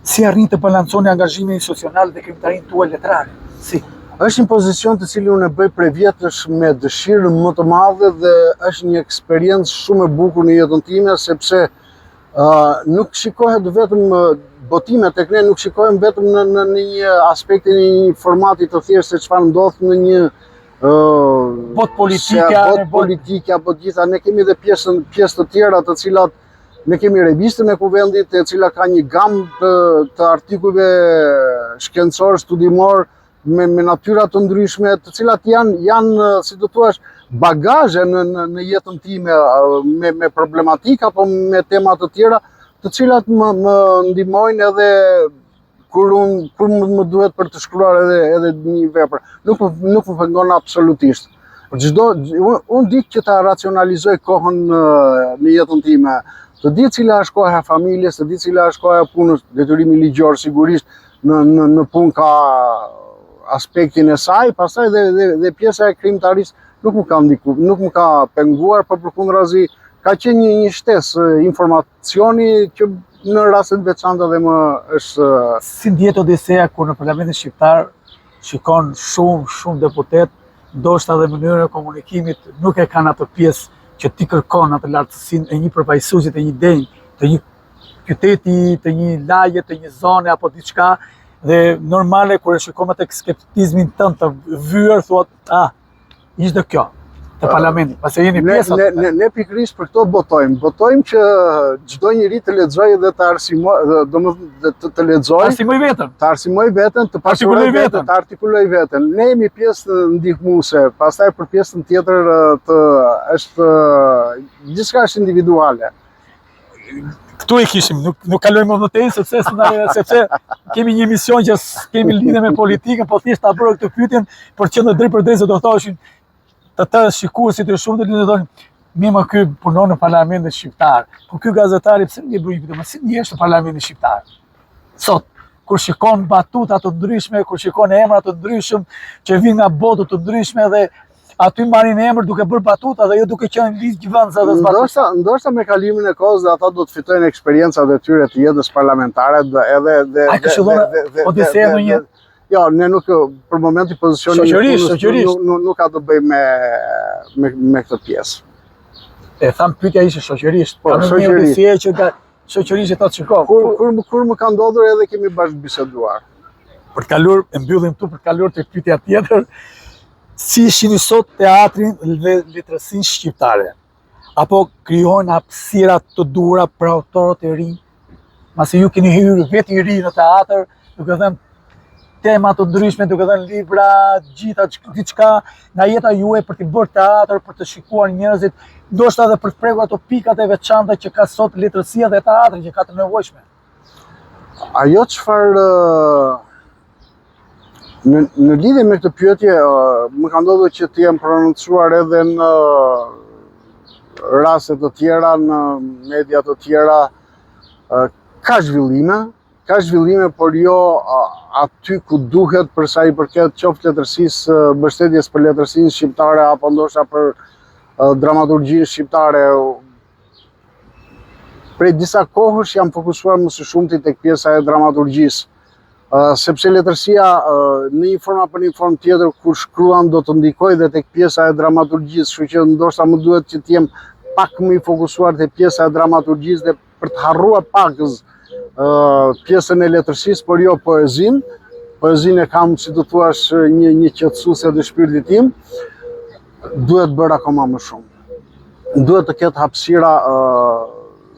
Si arrini të balanconi angazhimin institucional dhe krijimtarinë tuaj letrare? Si? Është një pozicion të cilin unë e bëj prej vjetësh me dëshirën më të madhe dhe është një eksperiencë shumë e bukur në jetën time sepse uh, nuk shikohet vetëm botimet tek ne nuk shikohen vetëm në në, në një aspektin e një formati të thjeshtë se çfarë ndodh në një uh, botë politike, botë politike apo të gjitha ne kemi edhe pjesën pjesë të tjera të cilat Ne kemi revistën e kuvendit, e cila ka një gamë të, të artikujve shkencor, studimor, me, me natyra të ndryshme, të cilat janë, janë si të thuash, bagazhe në, në, në jetën time me, me problematika apo me tema të tjera, të cilat më, më ndihmojnë edhe kur un kur më, më duhet për të shkruar edhe edhe një vepër. Nuk nuk më pengon absolutisht. Çdo unë un di që ta racionalizoj kohën në, në jetën time. Të di cila është koha e familjes, të di cila është koha e punës, detyrimi ligjor sigurisht në në në punë ka aspektin e saj, pastaj dhe dhe, dhe pjesa e krijimtarisë nuk më ka ndiku, nuk më ka penguar, por përkundrazi ka qenë një një shtesë informacioni që në raste të veçanta dhe më është si ndihet Odisea kur në parlamentin shqiptar shikon shumë shumë deputet, ndoshta dhe mënyrën e komunikimit nuk e kanë atë pjesë që ti kërkon atë lartësinë e një përfaqësuesi të një denjë, të një qyteti, të një lagje, të një zone apo diçka dhe normale kur e shikon atë skeptizmin tënd të vyer thua, ah, Ishte kjo të parlamentit, pasi jeni pjesë ne, ne, ne pikërisht për këto botojmë. Botojmë që çdo njeri të lexojë dhe të arsimojë, domethënë të, të lexojë. Të arsimojë veten. Të arsimojë veten, të pasurojë veten, të artikulojë veten. Ne jemi pjesë ndihmuese, pastaj për pjesën tjetër të është gjithçka është individuale. Këtu e kishim, nuk nuk kalojmë më tej sepse sepse kemi një emision që s'kemi lidhje me politikën, po thjesht ta bëra këtë pyetjen për të qenë drejtpërdrejt se do thoshin të tërë shikuesit e shumë të do thonë. Mirë mo ky punon në parlamentin shqiptar, po ky gazetari pse nuk e bëri këtë, si ndihesh në parlamentin shqiptar? Sot, kur shikon batuta të ndryshme, kur shikon emra të ndryshëm që vijnë nga botë të ndryshme dhe aty marrin emër duke bërë batuta dhe jo duke qenë ligjvënës dhe zbatues. Ndoshta, ndoshta me kalimin e kohës dhe ata do të fitojnë eksperiencat e tyre të jetës parlamentare dhe edhe dhe Ai këshillon Odisea ndonjë Jo, ne nuk për momentin pozicioni shoqërisht, shoqërisht. Nuk, nuk, nuk ka të bëjë me me me këtë pjesë. E tham pyetja ishte shoqërisht. Po, shoqërisht. Odisea që ka shoqërisht e thotë shiko. Kur kur kur më ka ndodhur edhe kemi bashkëbiseduar. Për të kaluar, e mbyllim këtu për të kaluar te pyetja tjetër. Si shihni sot teatrin dhe letërsinë shqiptare? Apo krijohen hapësira të duhura për autorët e rinj? Masi ju keni hyrë vetë i ri në teatër, duke dhënë tema të ndryshme, duke dhënë libra, gjitha diçka nga jeta juaj për të bërë teatër, për të shikuar njerëzit, ndoshta edhe për të prekur ato pikat e veçanta që ka sot letërsia dhe teatri që ka të nevojshme. Ajo çfarë në në lidhje me këtë pyetje, më ka ndodhur që të jem prononcuar edhe në raste të tjera, në media të tjera, ka zhvillime, ka zhvillime, por jo aty ku duhet për sa i përket qoftë letërsisë, mbështetjes për letërsinë shqiptare apo ndoshta për dramaturgjinë shqiptare. Prej disa kohësh jam fokusuar më së shumti tek pjesa e dramaturgjisë, sepse letërsia në një formë apo në një formë tjetër kur shkruan do të ndikojë dhe tek pjesa e dramaturgjisë, kështu që ndoshta më duhet që të jem pak më i fokusuar te pjesa e dramaturgjisë dhe për të harruar pakëz pjesën e letërsisë, por jo poezinë. Poezinë e kam, si të thuash, një një qetësuese të shpirtit tim. Duhet bërë akoma më shumë. Duhet të ketë hapësira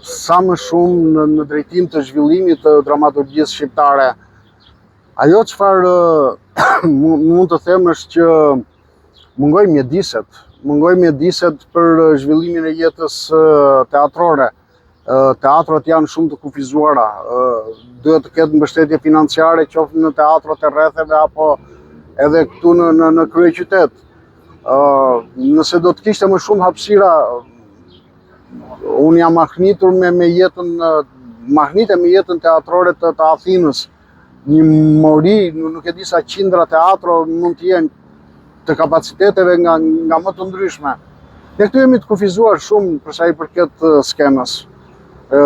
sa më shumë në, në drejtim të zhvillimit të dramaturgjisë shqiptare. Ajo çfarë mund të them është që mungojnë mjediset, mungojnë mjediset për zhvillimin e jetës teatrore. Teatrot janë shumë të kufizuara, duhet të ketë mbështetje financiare qoftë në teatrot e rretheve apo edhe këtu në në, në kryeqytet. Nëse do të kishte më shumë hapësira, unë jam mahnitur me me jetën mahnitem me jetën teatrore të, të Athinës. Një mori, nuk e di sa qindra teatro mund të jenë të kapaciteteve nga nga më të ndryshme. Ne këtu jemi të kufizuar shumë për sa i përket skenës. Ë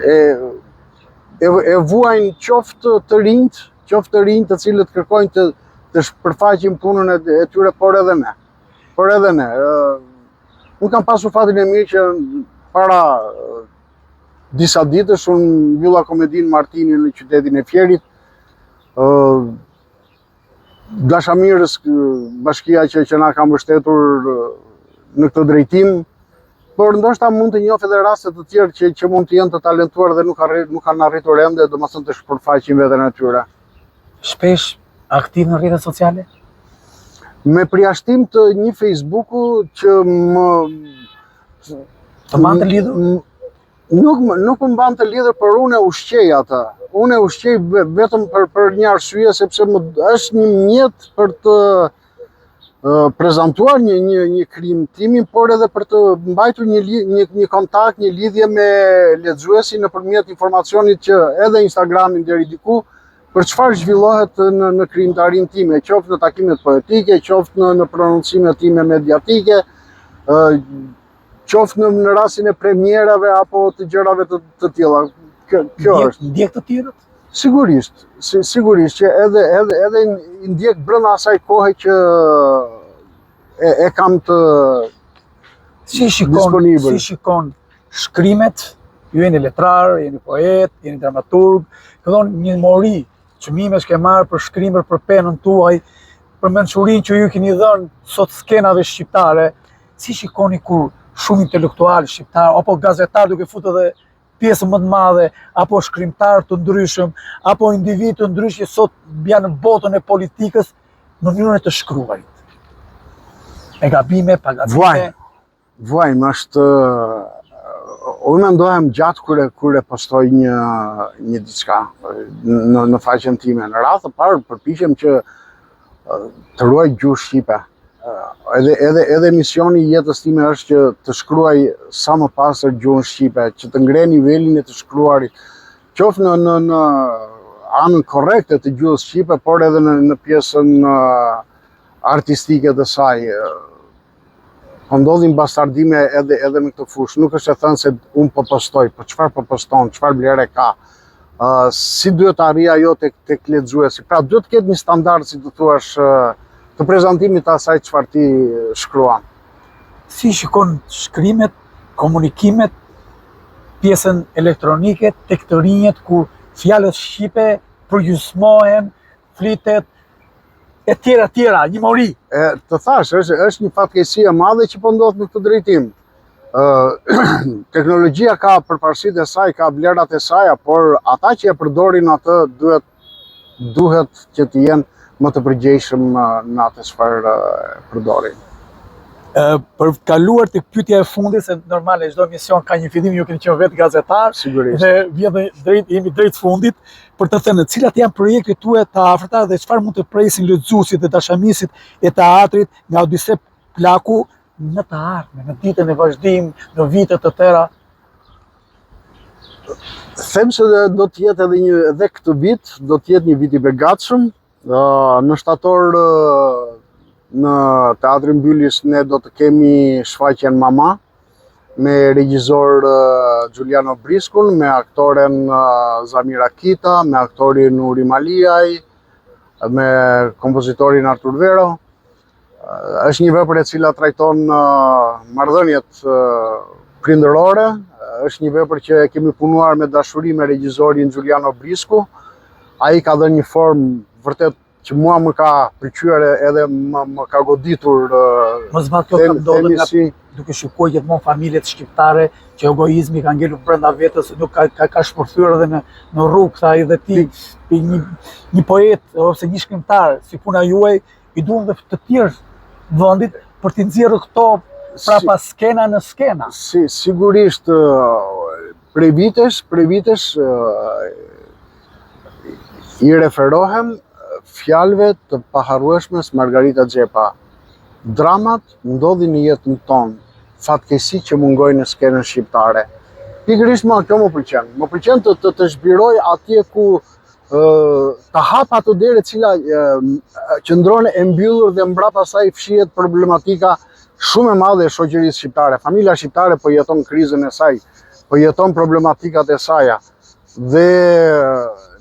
e e, e vuajnë qoftë të rinjtë, qoftë të rinjtë të cilët kërkojnë të të shpërfaqin punën e, e tyre, por edhe ne. Por edhe ne. Ë unë kam pasur fatin e mirë që para disa ditësh unë mbylla komedinë Martini në qytetin e Fierit. Ë dashamirës bashkia që që na ka mbështetur në këtë drejtim, por ndoshta mund të njoh edhe raste të tjerë që që mund të jenë të talentuar dhe nuk arrit nuk kanë arritur ende, domethënë të shpërfaqin veten e tyre. Shpesh aktiv në rrjetet sociale? Me përjashtim të një Facebooku që më Të mban të lidhur? Nuk nuk më mban të lidhur, por unë e ushqej atë. Unë e ushqej vetëm për për një arsye sepse më është një mjet për të prezantuar një një një krijim timin, por edhe për të mbajtur një një një kontakt, një lidhje me lexuesin nëpërmjet informacionit që edhe Instagramin deri diku për çfarë zhvillohet në në krijimtarinë time, qoftë në takimet poetike, qoftë në në prononcimet time mediatike, ë qoftë në në rastin e premierave apo të gjërave të të tilla. Kjo kjo është. Ndjek të tjerët? Sigurisht, si, sigurisht që edhe edhe edhe i ndjek brenda asaj kohe që e, e kam të si shikon si shikon shkrimet, ju jeni letrar, jeni poet, jeni dramaturg, këndon një mori çmimesh ke marrë për shkrimet, për penën tuaj, për mençurinë që ju keni dhënë sot skenave shqiptare, si shikoni kur shumë intelektualë shqiptarë, apo gazetarë duke futur edhe pjesën më të madhe, apo shkrimtarë të ndryshëm, apo individë të ndryshëm që sot janë në botën e politikës, mënyrën e të shkruarit. Me gabime, pa gabime. Vuajmë, vuajmë, është... Unë mendohem gjatë kur e, kur e postoj një, një diçka në, në faqen time. Në radhë të parë përpiqem që të ruaj gjuhë shqipe. Edhe edhe edhe misioni i jetës time është që të shkruaj sa më pastër gjuhën shqipe, që të ngre nivelin e të shkruarit, qoftë në në në anën korrekte të gjuhës shqipe, por edhe në në pjesën artistike të saj. Po ndodhin bastardime edhe edhe në këtë fushë. Nuk është e thënë se unë po postoj, po çfarë po poston, çfarë vlere ka. Uh, si duhet të arrijë ajo tek tek lexuesi. Pra duhet të ketë një standard, si të thuash, të prezantimit të asaj çfarë ti shkruan. Si shikon shkrimet, komunikimet, pjesën elektronike tek të rinjët kur fjalët shqipe përgjysmohen, flitet e tjera tjera, një mori. E, të thashë, është, është një fatkeqësi e madhe që po ndodh në këtë drejtim. Ë, teknologjia ka përparësitë e saj, ka vlerat e saja, por ata që e përdorin atë duhet duhet që të jenë më të përgjegjshëm në atë çfarë përdorin. Për të kaluar tek pyetja e fundit, se normale çdo emision ka një fillim, ju keni qenë vetë gazetar, sigurisht. Dhe vjen dhe drejt jemi drejt fundit për të thënë cilat janë projektet tuaja të afërta dhe çfarë mund të presin lexuesit dhe dashamirësit e teatrit nga Odise Plaku në të ardhme, në ditën e vazhdim, në vite të tëra. Them se do të jetë edhe një edhe këtë vit, do të jetë një vit i begatshëm. Në shtator në Teatrin Bylis ne do të kemi shfaqjen Mama me regjisor Giuliano Briskun, me aktoren Zamira Kita, me aktorin Urim Aliaj, me kompozitorin Artur Vero. Është një vepër e cila trajton marrëdhëniet prindërore, është një vepër që e kemi punuar me dashuri me regjisorin Giuliano Brisku. Ai ka dhënë një formë vërtet që mua më ka pëlqyer edhe më, më ka goditur Mos vallë kjo ka ndodhur nga si... duke shikuar gjithmonë familjet shqiptare që egoizmi ka ngelur brenda vetes, nuk ka ka, ka shpërthyer edhe në në rrugë, tha edhe ti, ti një një poet ose një shkrimtar si puna juaj i duhen dhe të tjerë vendit për t'i nxjerrë këto prapa skena në skena. Si, sigurisht, prej vitesh, prej vitesh, i referohem fjalëve të paharrueshmes Margarita Xhepa. Dramat ndodhin në jetën tonë, fatkeqësi që mungojnë në skenën shqiptare. Pikërisht mua kjo më pëlqen. Më pëlqen të të, të zhbiroj atje ku të hap atë derë e cila qëndron e mbyllur dhe mbrapa saj fshihet problematika shumë e madhe e shoqërisë shqiptare. Familja shqiptare po jeton krizën e saj, po jeton problematikat e saja. Dhe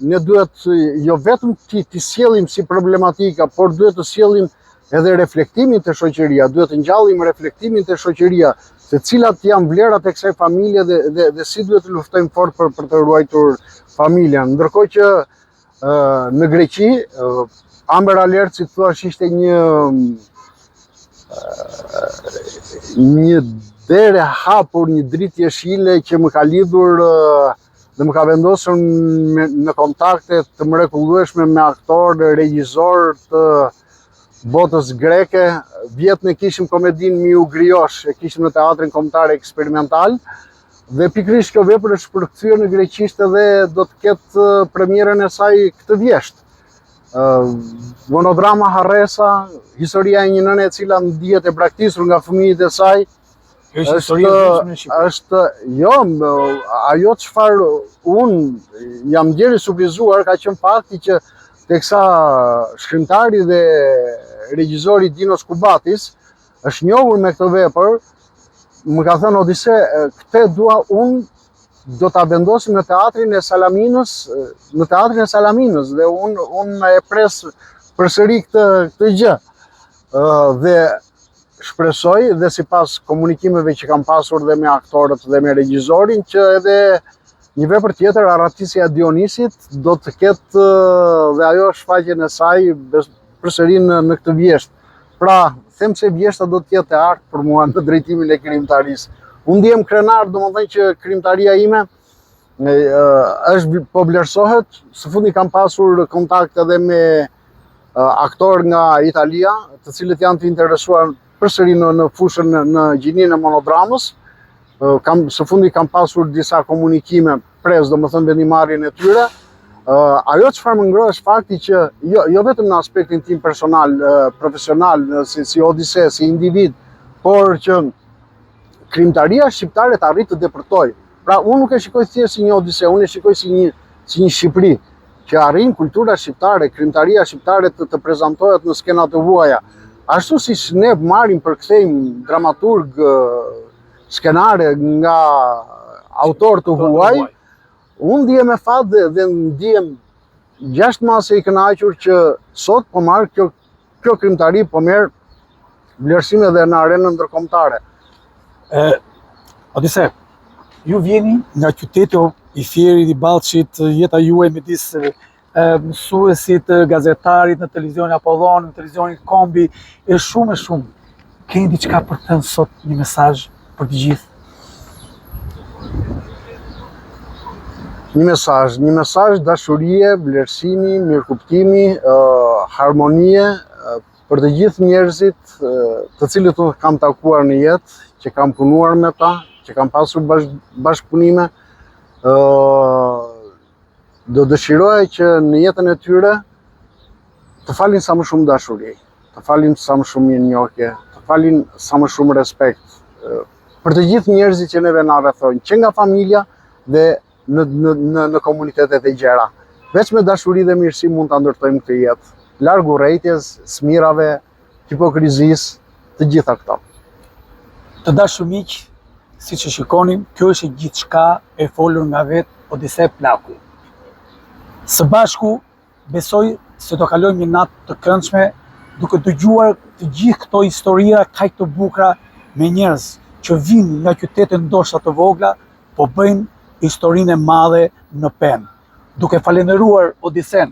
ne duhet jo vetëm t'i t'i sjellim si problematika, por duhet të sjellim edhe reflektimin te shoqëria, duhet të ngjallim reflektimin te shoqëria, se cilat janë vlerat e kësaj familje dhe, dhe, dhe si duhet të luftojmë fort për, për të ruajtur familjen. Ndërkohë që në Greqi, Amber Alert, si thua, ishte një një derë e hapur, një dritë jeshile që më ka lidhur dhe më ka vendosur me, në kontakte të mrekullueshme me aktorë, regjisorë të botës greke. Vjet ne kishim komedinë Miu Griosh, e kishim në Teatrin Kombëtar Eksperimental, dhe pikërisht kjo vepër është përkthyer në greqisht edhe do të ketë premierën e saj këtë vjeshtë. Monodrama Harresa, historia e një nëne e cila ndihet e braktisur nga fëmijët e saj, Është histori e ndryshme në Shqipëri. Është, jo, ajo çfarë unë jam ndjerë i surprizuar ka qenë fakti që teksa shkrimtari dhe regjizori Dinos Kubatis është njohur me këtë vepër, më ka thënë Odise, këtë dua unë do ta vendosim në teatrin e Salaminës, në teatrin e Salaminës dhe unë unë e pres përsëri këtë këtë gjë. Dhe shpresoj dhe sipas komunikimeve që kam pasur dhe me aktorët dhe me regjisorin që edhe një vepër tjetër Arratisja e Dionisit do të ketë dhe ajo shfaqjen e saj përsëri në, në këtë vjeshtë. Pra, them se vjeshta do të jetë e artë për mua në drejtimin e krijimtarisë. Unë ndihem krenar, domethënë që krijimtaria ime është po vlerësohet, së fundi kam pasur kontakt edhe me aktorë nga Italia, të cilët janë të interesuar përsëri në në fushën në, në gjininë e monodramës. Kam së fundi kam pasur disa komunikime pres, domethënë vendimmarrjen e tyre. Uh, ajo çfarë më ngroh është fakti që jo jo vetëm në aspektin tim personal, uh, profesional, si si Odise, si individ, por që krijimtaria shqiptare të arrijë të depërtojë. Pra unë nuk e shikoj thjesht si një Odise, unë e shikoj si një si një Shqipëri që arrin kultura shqiptare, krijimtaria shqiptare të, të prezantohet në skena të huaja. Ashtu siç ne marrim përkthejmë dramaturg skenare nga autorë të huaj, unë ndihem me fat dhe, dhe ndihem jashtë mase i kënaqur që sot po marr kjo kjo krijimtari po merr vlerësime edhe në arenën ndërkombëtare. E, Odise, ju vjeni nga qyteti i Fierit, i Ballshit, jeta juaj midis mësuesit, gazetarit në televizionin Apollon, në televizionin Kombi, e shumë e shumë. Keni diçka për të thënë sot një mesazh për të gjithë? Një mesazh, një mesazh dashurie, vlerësimi, mirëkuptimi, uh, harmonie uh, për të gjithë njerëzit uh, të cilët unë kam takuar në jetë, që kam punuar me ta, që kam pasur bash, bashkëpunime, uh, do dëshiroja që në jetën e tyre të falin sa më shumë dashuri, të falin sa më shumë mirënjohje, të falin sa më shumë respekt për të gjithë njerëzit që neve na rrethojnë, që nga familja dhe në në në në komunitetet e gjera. Veç me dashuri dhe mirësi mund ta ndërtojmë këtë jetë. Larg urrejtjes, smirave, hipokrizisë, të gjitha këto. Të dashur miq, siç e shikoni, kjo është gjithçka e folur nga vetë Odise Plaku. Së bashku Besoj se do kalojmë një natë të këndshme duke dëgjuar të gjithë këto historia kaq të bukura me njerëz që vijnë nga qytete ndoshta të vogla, po bëjnë historinë e madhe në penë. Duke falënderuar Odisen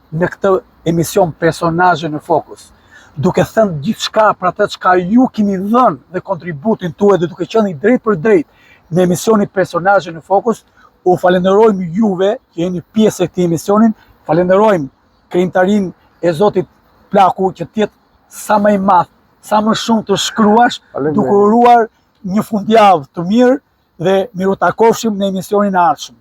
në këtë emision Personazhe në Fokus, duke thënë gjithçka për atë çka ju keni dhënë dhe kontributin tuaj dhe duke qenë i drejtpërdrejtë në emisionin Personazhe në Fokus, U falënderojmë juve që jeni pjesë e këtij emisioni, falënderojmë krijimtarinë e Zotit Plaku që të jetë sa më i madh, sa më shumë të shkruash, duke uruar një fundjavë të mirë dhe mirutakofshim në emisionin e ardhshëm.